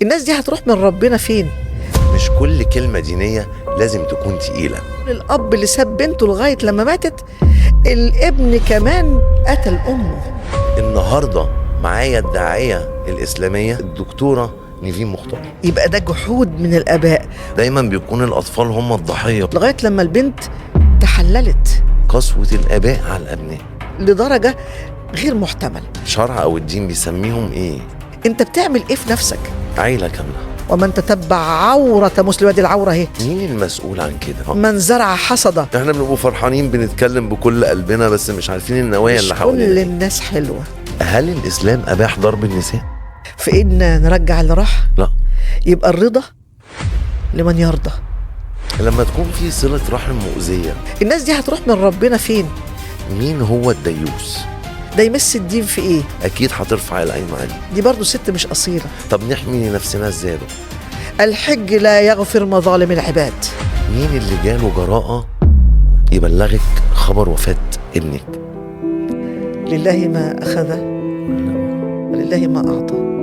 الناس دي هتروح من ربنا فين؟ مش كل كلمة دينية لازم تكون تقيلة. الأب اللي ساب بنته لغاية لما ماتت، الابن كمان قتل أمه. النهاردة معايا الداعية الإسلامية الدكتورة نيفين مختار. يبقى ده جحود من الآباء. دايما بيكون الأطفال هم الضحية لغاية لما البنت تحللت. قسوة الآباء على الأبناء لدرجة غير محتمل. شرع أو الدين بيسميهم إيه؟ أنت بتعمل إيه في نفسك؟ عيلة كاملة. ومن تتبع عورة مسلم، دي العورة اهي. مين المسؤول عن كده؟ من زرع حصد. احنا بنبقوا فرحانين بنتكلم بكل قلبنا، بس مش عارفين النوايا اللي حوالينا. كل الناس حلوة. هل الإسلام أباح ضرب النساء؟ في إن نرجع اللي راح؟ لا. يبقى الرضا لمن يرضى. لما تكون في صلة رحم مؤذية، الناس دي هتروح من ربنا فين؟ مين هو الديوس؟ ده يمس الدين في ايه؟ اكيد هترفع القايمة عليه. دي برضو ست مش اصيلة. طب نحمي نفسنا ازاي؟ الحج لا يغفر مظالم العباد. مين اللي جاله جراءه يبلغك خبر وفاه ابنك؟ لله ما اخذ ولله ما اعطى.